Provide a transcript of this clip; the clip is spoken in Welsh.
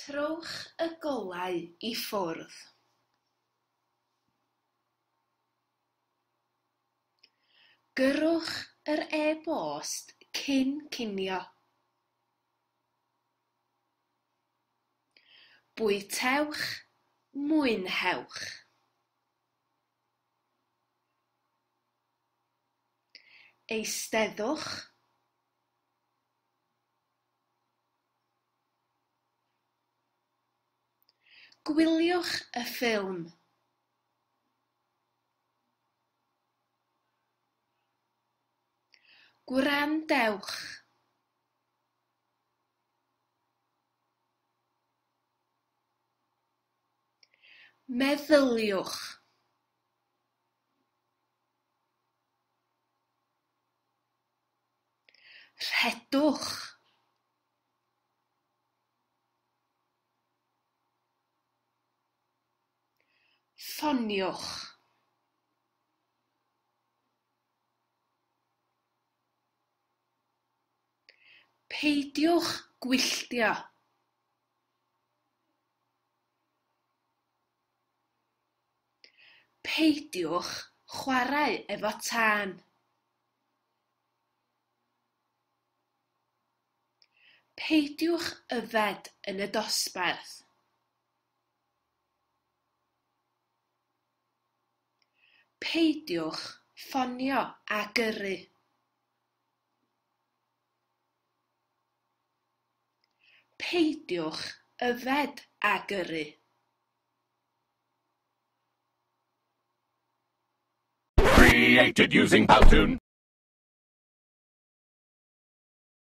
Trowch y golau i ffwrdd. Gyrrwch yr e-bost cyn cinio. Bwytewch, mwynhewch. Eisteddwch. Gwyliwch y ffilm. Gwrandewch. Meddyliwch. Rhedwch. Ffoniwch. Peidiwch gwylltio. Peidiwch chwarae efo tân. Peidiwch yfed yn y dosbarth. Peidiwch ffonio a gyrru. Peidiwch yfed a gyrru. Created using Powtoon.